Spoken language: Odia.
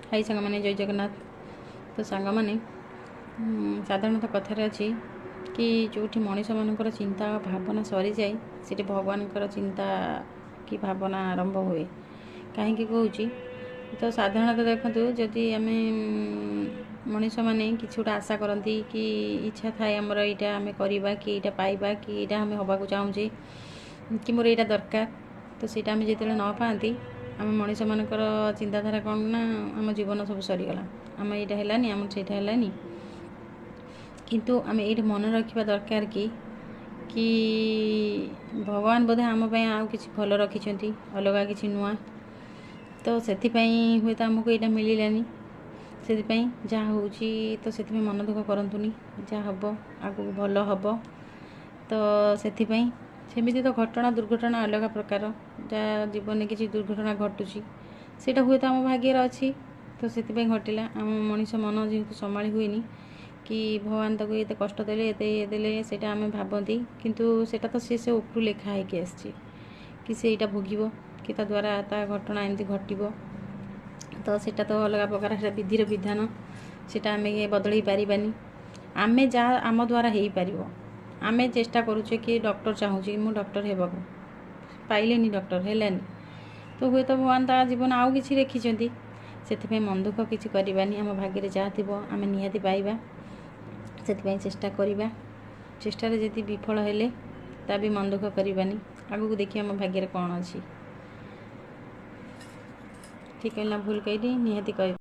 ହାଇ ସାଙ୍ଗମାନେ, ଜୟ ଜଗନ୍ନାଥ। ତ ସାଙ୍ଗମାନେ, ସାଧାରଣତଃ କଥାରେ ଅଛି କି ଯେଉଁଠି ମଣିଷମାନଙ୍କର ଚିନ୍ତା ଓ ଭାବନା ସରିଯାଏ, ସେଠି ଭଗବାନଙ୍କର ଚିନ୍ତା କି ଭାବନା ଆରମ୍ଭ ହୁଏ। କାହିଁକି କହୁଛି ତ ସାଧାରଣତଃ ଦେଖନ୍ତୁ, ଯଦି ଆମେ ମଣିଷମାନେ କିଛି ଗୋଟେ ଆଶା କରନ୍ତି କି ଇଚ୍ଛା ଥାଏ ଆମର, ଏଇଟା ଆମେ କରିବା କି ଏଇଟା ପାଇବା କି ଏଇଟା ଆମେ ହେବାକୁ ଚାହୁଁଛେ କି ମୋର ଏଇଟା ଦରକାର, ତ ସେଇଟା ଆମେ ଯେତେବେଳେ ନ ପାଆନ୍ତି, ଆମ ମଣିଷମାନଙ୍କର ଚିନ୍ତାଧାରା କ'ଣ ନା ଆମ ଜୀବନ ସବୁ ସରିଗଲା, ଆମ ଏଇଟା ହେଲାନି, ଆମର ସେଇଟା ହେଲାନି। କିନ୍ତୁ ଆମେ ଏଇଠି ମନେ ରଖିବା ଦରକାର କି ଭଗବାନ ବୋଧେ ଆମ ପାଇଁ ଆଉ କିଛି ଭଲ ରଖିଛନ୍ତି, ଅଲଗା କିଛି ନୂଆ। ତ ସେଥିପାଇଁ ହୁଏତ ଆମକୁ ଏଇଟା ମିଳିଲାନି। ସେଥିପାଇଁ ଯାହା ହେଉଛି, ତ ସେଥିପାଇଁ ମନ ଦୁଃଖ କରନ୍ତୁନି। ଯାହା ହେବ ଆଗକୁ ଭଲ ହେବ। ତ ସେଥିପାଇଁ ସେମିତି ତ ଘଟଣା ଦୁର୍ଘଟଣା ଅଲଗା ପ୍ରକାର, ଯାହା ଜୀବନରେ କିଛି ଦୁର୍ଘଟଣା ଘଟୁଛି, ସେଇଟା ହୁଏତ ଆମ ଭାଗ୍ୟରେ ଅଛି, ତ ସେଥିପାଇଁ ଘଟିଲା। ଆମ ମଣିଷ ମନ ଯେହେତୁ ସମ୍ଭାଳି ହୁଏନି କି ଭଗବାନ ତାକୁ ଏତେ କଷ୍ଟ ଦେଲେ, ଏତେ ଇଏ ଦେଲେ, ସେଇଟା ଆମେ ଭାବନ୍ତି। କିନ୍ତୁ ସେଇଟା ତ ସିଏ ସେ ଉପରୁ ଲେଖା ହେଇକି ଆସିଛି କି ସେ ଏଇଟା ଭୋଗିବ କି ତା ଦ୍ୱାରା ତା ଘଟଣା ଏମିତି ଘଟିବ। ତ ସେଇଟା ତ ଅଲଗା ପ୍ରକାର, ସେଇଟା ବିଧିର ବିଧାନ, ସେଇଟା ଆମେ ବଦଳେଇ ପାରିବାନି। ଆମେ ଯାହା ଆମ ଦ୍ୱାରା ହେଇପାରିବ ଆମେ ଚେଷ୍ଟା କରୁଛେ କି ଡକ୍ଟର ଚାହୁଁଛି ମୁଁ ଡକ୍ଟର ହେବାକୁ, ପାଇଲେନି, ଡକ୍ଟର ହେଲାନି, ତ ହୁଏତ ଭଗବାନ ତା ଜୀବନ ଆଉ କିଛି ଲେଖିଛନ୍ତି। ସେଥିପାଇଁ ମନ ଦୁଃଖ କିଛି କରିବାନି। ଆମ ଭାଗ୍ୟରେ ଯାହା ଥିବ ଆମେ ନିହାତି ପାଇବା। ସେଥିପାଇଁ ଚେଷ୍ଟା କରିବା। ଚେଷ୍ଟାରେ ଯଦି ବିଫଳ ହେଲେ ତା ବି ମନ ଦୁଃଖ କରିବାନି। ଆଗକୁ ଦେଖିବା ଆମ ଭାଗ୍ୟରେ କ'ଣ ଅଛି। ଠିକ୍ କହିଲି ନା ଭୁଲ କହିଲି, ନିହାତି କହିବି।